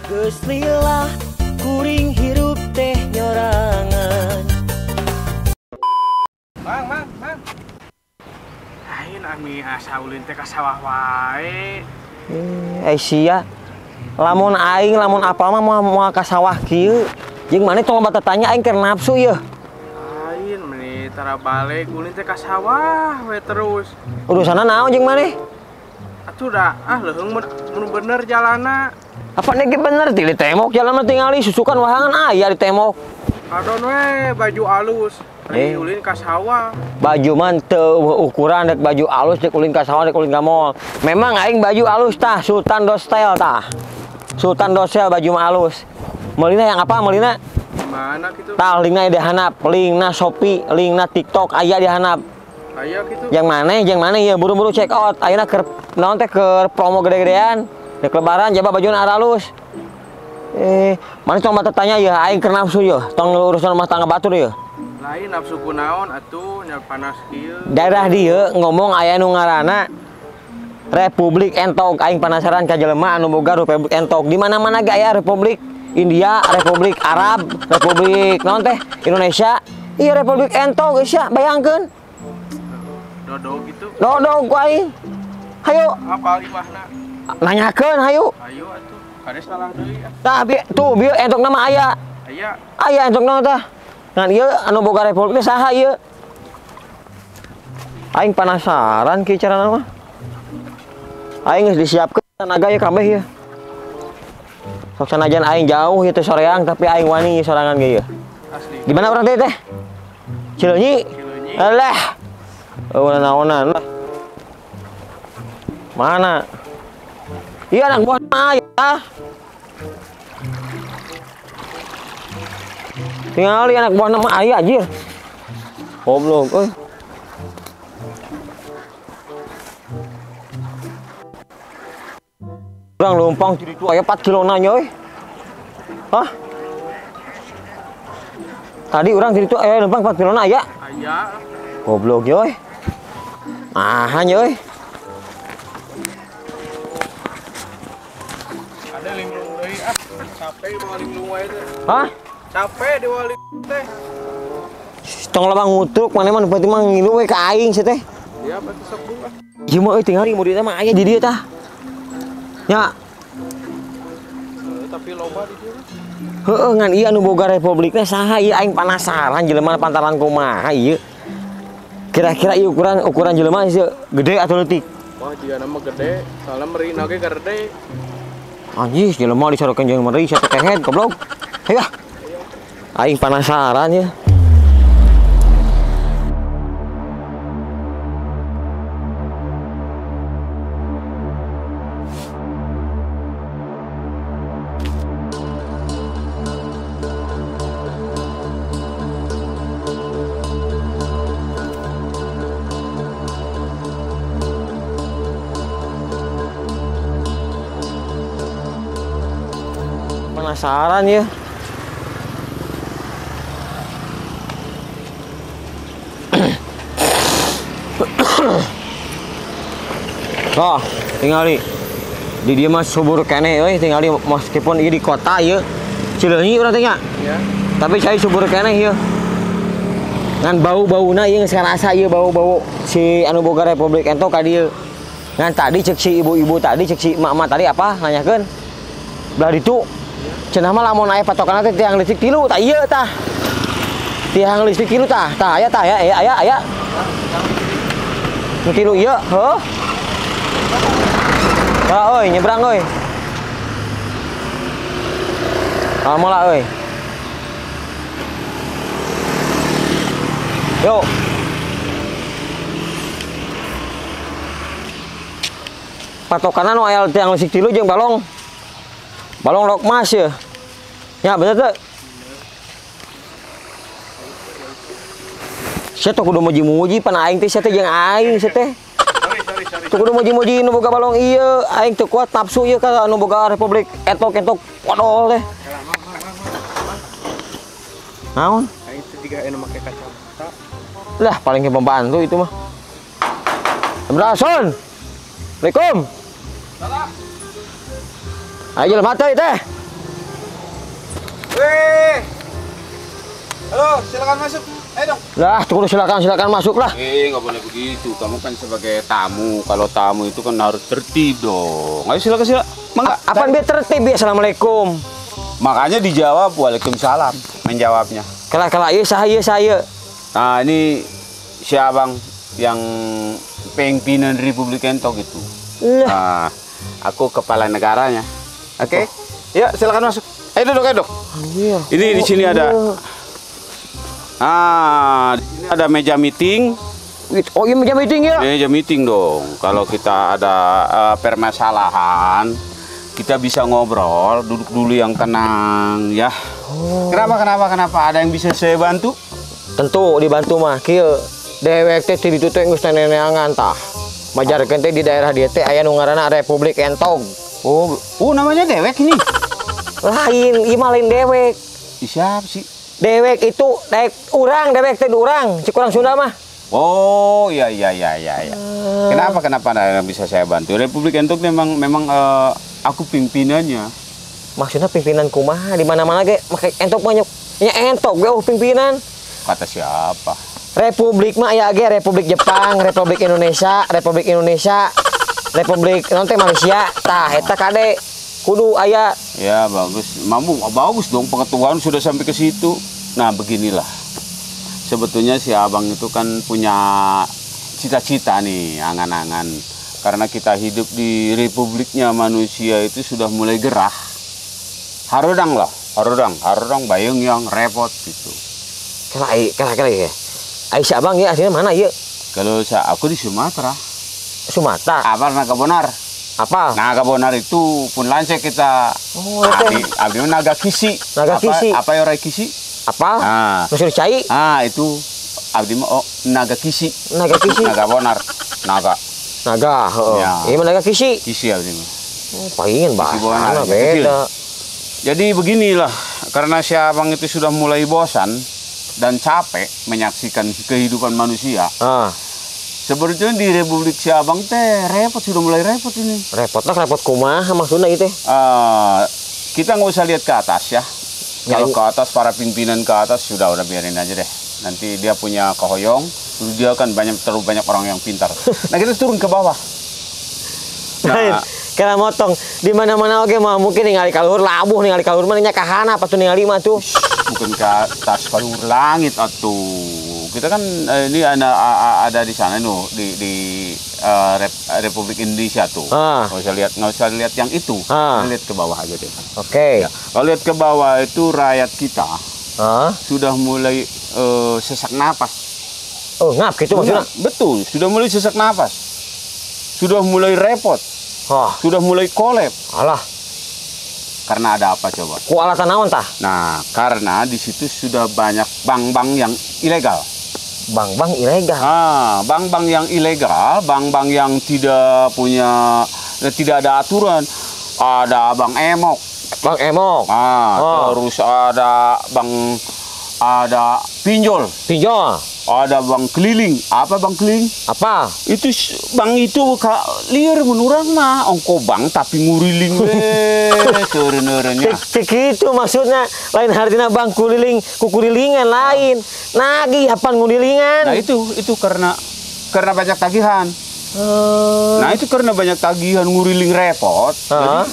Geus lila kuring hirup teh nyorangan. Mang, mang, mang. Ain ami asa ulin teh ka sawah wae. Sia. Lamun aing lamun apa mah moal ka sawah kieu. Jeung maneh tong loba tatanya aing keur nafsu yeuh. Ain meni tara balik ulin teh ka sawah we terus. Urusanna naon jeung maneh? Atuh da ah leuheung mun bener jalana. Apa nih bener di tembok jalan mah tingali susukan wahangan aya di tembok. Kadon we baju alus, ari ulin ka sawah. Baju mah teu ukuran dek baju alus dek ulin ka sawah dek ulin ka mall. Memang aing baju alus tah Sultan Dostel tah. Sultan Dostel baju mah alus. Meulina yang apa meulina? Mana kitu? Tah linkna di handap, linkna Shopee, linkna TikTok aya di handap. Aya kitu. Yang mana ya buru-buru check out. Ayeuna keur naon teh keur promo gede-gedean. Dek lebaran jaba bajuna aralus. Mana tong mata tanya ya aing keur nafsu ya, tong urusan rumah tangga batur ya. Lain nafsu kunaon atuh nya panas kieu. Daerah dieu ngomong aya nu ngaranna Republik Entog, aing penasaran ka jelema anu boga Republik Entog. Di mana-mana ge aya Republik India, Republik Arab, Republik naon teh Indonesia. Iya Republik Entog geus ya, bayangkeun. Dodog gitu. Dodog ku aing. Hayu. Apal imahna? Nanyakeun hayu. Hayu atuh. Kade salah deui ah. Tah tuh bieu entogna mah aya. Aya. Aya entogna tah. Ngan ieu anu boga Republik teh saha ieu? Aing penasaran kieu carana mah. Aing geus disiapkeun tenaga ieu kabeh ieu. Sok sanajan aing jauh ieu teh soreang tapi aing wani sorangan ge ieu. Asli. Di mana urang teh teh? Cileunyi. Cileunyi. Alah. Eueuh naonan lah. Mana? Iya anak buah ya. Tinggal anak buah nama ayah anjir. Goblok euy. Urang leumpang ti ditu aya 4 kilo na nya euy. Hah? Tadi urang ti ditu aya leumpang 4 kilo na aya. Aya. Goblok euy. Ah nya euy. Ada linglung deui ah, capek bawa linglung wae teh. Hah? Capek dibawa linglung teh. Tong loba ngutruk maneh mah nu penting mah ngilu we ka aing sia teh. Iya atuh sok ah. Ieu mah euy tingali muridna mah aya di dieu tah. Nya. Tapi loba di dieu. Heueuh ngan ieu anu boga Republik teh saha ieu aing penasaran jelema pantaran kumaha ieu. Kira-kira ieu ukuran jelema ieu gede atau leutik? Wah, jigana mah gede, soalna merina ge gede. Anjir, jelema disorokeun jeung meri sia teh kehed goblok. Hayu ah. Aing penasaran ya. Penasaran ya. Wah, tingali. Di dia mah subur keneh euy, tingali meskipun ieu di kota ieu. Cileunyi urang teh nya. Iya. Tapi cai subur keneh ieu. Ngan bau-bauna ieu geus karasa ieu bau-bau si anu boga Republik Entog ka dieu. Ngan tadi cek si ibu-ibu tadi, cek si emak-emak tadi apa nanyakeun? Belah ditu. Cenah mah lamun aya patokanna teh tiang listrik tilu tah ieu tah. Tiang listrik tilu tah. Tah aya tah aya aya aya. Nu tilu ieu, heuh. Tah euy nyebrang euy. Ah mola euy. Yo. Patokanna nu aya tiang listrik tilu jeung balong. Balong lokmas ya. Ya bener teh. Sia teh kudu muji-muji pan aing teh sia teh jeung aing sia teh. Sorry. Teu kudu muji-muji nu boga balong ieu, aing teu kuat nafsu ieu ka anu boga Republik entok-entok podol teh. Naon? Aing teh jiga anu make kacamata. Lah paling ke pembantu itu mah. Sampurasun. Assalamualaikum. Salam. Ayo jelema teh teh. Weh. Halo, silakan masuk. Ayo dong. Lah, tunggu silakan masuk lah. Nggak boleh begitu. Kamu kan sebagai tamu. Kalau tamu itu kan harus tertib dong. Ayo silakan. Mangga. Apaan biar tertib ya? Assalamualaikum. Makanya dijawab waalaikumsalam menjawabnya. Kala-kala iya saya. Nah, ini si abang yang pimpinan Republik Entok itu. Lah. Nah, aku kepala negaranya. Oke. Okay? Ya, silakan masuk. Ayo duduk, ayo duduk. Iya. Ini di sini ada. Ah, di sini ada meja meeting. Oh, iya meja meeting ya? Meja meeting dong. Kalau kita ada permasalahan, kita bisa ngobrol, duduk dulu yang tenang ya. Oh. Kenapa? Ada yang bisa saya bantu? Tentu dibantu mah. Kieu dewek teh ti ditu teh geus neneangan tah. Majarkeun teh di daerah dieu teh aya nu ngaranna Republik Entog. Oh, namanya dewek ini. Lain, ieu mah lain dewek. Siapa sih? Dewek itu dewek urang, dewek teh urang, cik urang Sunda mah. Oh, iya. Kenapa ada yang bisa saya bantu? Republik Entog memang aku pimpinannya. Maksudnya pimpinan kumaha? Di mana-mana ge make entok banyak. Nya entok ge pimpinan. Kata siapa? Republik mah aya ge Republik Jepang, Republik Indonesia, Republik non teh Malaysia. Tah eta kade kudu aya. Ya bagus. Mampu bagus dong, pengetahuan sudah sampai ke situ. Nah, beginilah. Sebetulnya si abang itu kan punya cita-cita nih, angan-angan. Karena kita hidup di republiknya manusia itu sudah mulai gerah. Harudang lah, harudang bayang yang repot gitu. Kala ya. Ai si abang ya aslinya mana ya? Kalau aku di Sumatera. Sumatera. Apa Naga Bonar? Apa? Naga Bonar itu pun lancet kita. Oh, abi naga kisi. Naga kisi. Apa yang kisi? Apa? Ah. Mesir cai? Ah, itu abdi mah naga kisi. Naga kisi. Naga Bonar. Naga. Naga, heeh. Ya. Ini mah naga kisi. Kisi abdi mah. Oh, palingan bahasa beda. Jadi beginilah, karena si abang itu sudah mulai bosan dan capek menyaksikan kehidupan manusia. Ah. Sebetulnya di Republik si abang teh repot, sudah mulai repot ini. Repot lah, repot kumaha maksudnya itu? Kita nggak usah lihat ke atas ya. Kalau ke atas, para pimpinan ke atas sudah biarin aja deh. Nanti dia punya kehoyong, dia kan terlalu banyak orang yang pintar. Nah, kita turun ke bawah. Nah, kena motong di mana-mana oke mah mungkin ningali kaluhur labuh ningali kaluhur mah nya kahana apa tuh ningali mah tuh. Bukan ke atas kaluhur langit atuh. Kita kan ini ada di sana nuh di Republik Indonesia tuh. Ah. Nggak usah lihat yang itu. Ah. Lihat ke bawah aja deh. Oke. Okay. Ya, kalau lihat ke bawah itu rakyat kita sudah mulai sesak napas. Oh, ngap gitu maksudnya? Betul, sudah mulai sesak napas. Sudah mulai repot. Oh. Sudah mulai kolep. Alah. Karena ada apa coba? Ku alasan naon tah? Nah, karena di situ sudah banyak bank-bank yang ilegal. Bank-bank ilegal. Ah, bank-bank yang ilegal, bank-bank yang tidak punya, tidak ada aturan. Ada bank emok. Bank emok. Ah, oh. Terus ada bank, ada pinjol. Pinjol. Ada bank keliling. Apa bank keliling? Apa? Itu bank itu liar menurang mah. Ongko bank tapi nguriling weh. Turun-turunnya. Cek itu maksudnya. Lain artinya bank kuliling, kukulilingan lain. Nagih apa ngurilingan? Nah itu karena banyak tagihan. Nah itu karena banyak tagihan nguriling repot. Jadi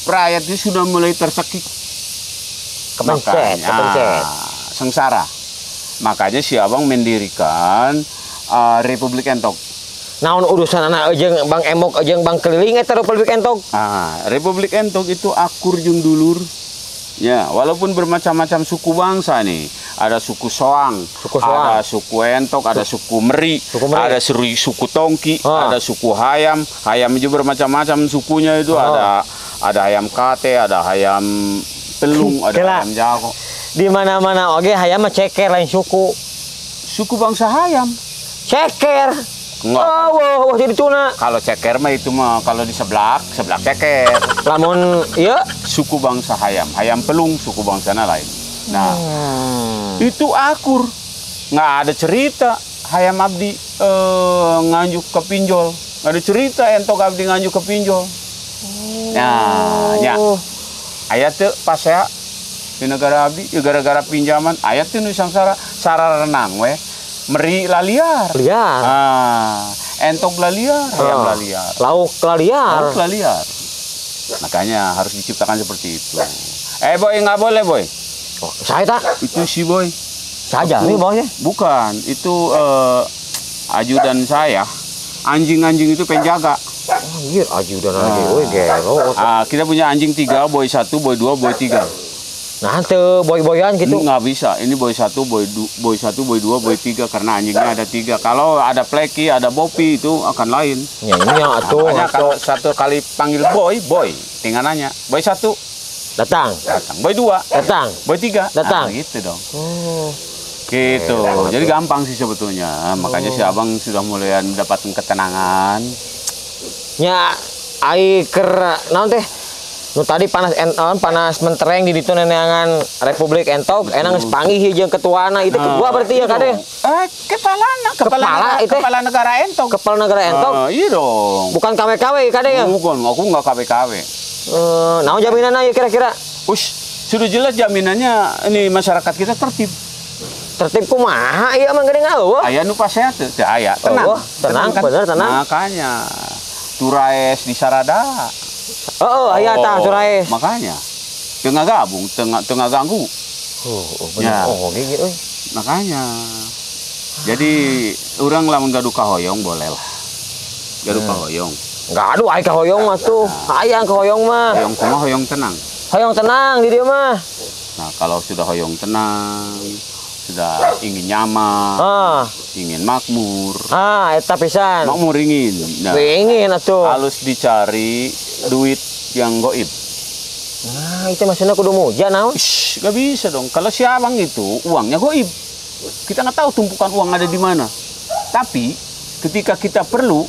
rakyat itu sudah mulai tersekik. Kepencet, kepencet. Sengsara. Makanya si abang mendirikan Republik Entok. Naon urusan anak jeung Bang Emok jeung Bang Keliling eta Republik Entok? Ah, Republik Entok itu akur jeung dulur. Ya, walaupun bermacam-macam suku bangsa nih. Ada suku Soang, ada suku Entok, ada suku Meri, ada suku Tongki, ada suku Hayam. Hayam juga bermacam-macam sukunya itu. Ada hayam kate, ada hayam pelung, ada hayam jago. Di mana-mana oke hayam mah ceker lain suku. Suku bangsa hayam. Ceker. Enggak. Oh, wah jadi tuna. Kalau ceker mah itu mah kalau di seblak, seblak ceker. Lamun iya suku bangsa hayam, hayam pelung suku bangsana lain. Nah, itu akur. Nggak ada cerita hayam abdi nganjuk ke pinjol. Nggak ada cerita entok abdi nganjuk ke pinjol. Nah, ya. Aya teu pasea di negara abdi ya gara-gara pinjaman aya teu nu sangsara sararenang we meri laliar. Liar. Ah, entok laliar, hayam laliar. Lauk laliar. Lauk laliar. Makanya harus diciptakan seperti itu. Boy, nggak boleh, Boy. Oh, saya tak. Itu si Boy. Saja nih bosnya. Bukan, itu ajudan saya. Anjing-anjing itu penjaga. Anjir, ajudan lagi. Woi, gelo. Kita punya anjing 3, Boy 1, Boy 2, Boy 3. Nah, tuh boy-boyan gitu. Nggak bisa. Ini Boy 1, Boy 1, Boy 2, Boy 3 karena anjingnya ada 3. Kalau ada Pleki, ada Bopi itu akan lain. Ya, ini yang atuh. Makanya kalau satu kali panggil Boy, Boy, tinggal nanya. Boy 1 datang. Datang. Boy 2 datang. Boy 3 datang. Nah, gitu dong. Oh. Gitu. Jadi gampang sih sebetulnya. Makanya si Abang sudah mulai mendapatkan ketenangan. Ya, ai keur naon teh? Nu tadi panas panas mentereng di ditu neneangan Republik Entog, enak geus panggih jeung ketuana itu ketua berarti ya kade. Kepala negara Entog. Kepala negara Entog. Iya dong. Bukan KW-KW kade ya? Bukan, aku nggak KW-KW. Naon jaminanna ya kira-kira? Ush, sudah jelas jaminannya ini masyarakat kita tertib. Tertib kumaha ieu mah geuning eueuh. Aya nu pasea teu aya. Tenang. Tenang, kan? Bener tenang. Makanya Turaes di Sarada. Oh, aya tah Turaes. Makanya tengah gabung, tengah ganggu. Oh, bener. Ya. Oh, gini euy. Makanya. Jadi urang lamun gaduh kahoyong boleh lah. Gaduh kahoyong. Gaduh ai kahoyong mah tuh. Hayang kahoyong mah. Hoyong kumaha hoyong tenang. Hoyong tenang di dieu mah. Nah, kalau sudah hoyong tenang, sudah ingin nyaman, ingin makmur. Eta pisan. Makmur ingin. Nah, ingin atuh. Harus dicari duit yang goib. Nah, itu maksudnya kudu muja naon? Ish, gak bisa dong. Kalau si Abang itu uangnya goib. Kita nggak tahu tumpukan uang ada di mana. Tapi ketika kita perlu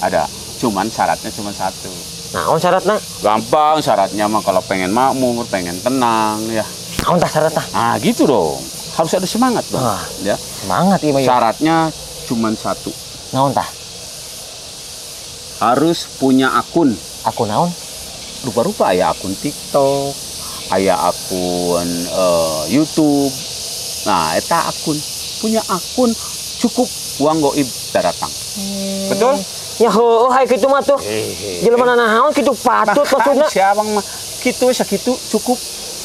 ada. Cuman syaratnya cuma satu. Naon syaratnya? Gampang syaratnya mah kalau pengen makmur, pengen tenang ya. Naon tah syaratnya? Ah, gitu dong. Harus ada semangat dong. Ya. Semangat iya. Syaratnya cuma satu. Naon tah? Harus punya akun. Akun naon? Rupa-rupa ya akun TikTok, aya akun YouTube. Nah, eta akun. Punya akun cukup uang goib datang. Betul? Ya heueuh hae kitu mah tuh. Jelema naon kitu patut maksudna. Si Abang mah kitu sakitu cukup.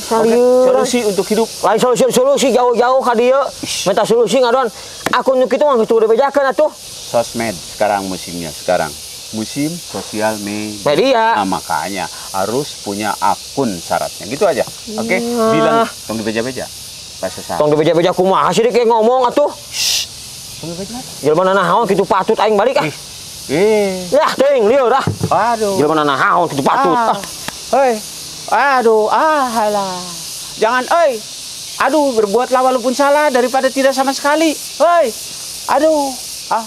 Solusi untuk hidup. Lain solusi jauh-jauh ka dieu. Minta solusi ngadoan. Akun nu kitu mah geus dibejakeun atuh. Sosmed sekarang musimnya sekarang. Musim sosial media. Nah, makanya harus punya akun syaratnya. Gitu aja. Oke, bilang tong dibeja-beja. Bahasa tong dibeja-beja kumaha sih kayak ngomong atuh. Tong dibeja. Jelema naon kitu patut aing balik ah. Yah, teuing lieur ah. Aduh. Jelema naon kitu patut ah. Hei. Aduh, halah. Jangan, oi. Aduh, berbuatlah walaupun salah daripada tidak sama sekali. Hei. Aduh. Ah.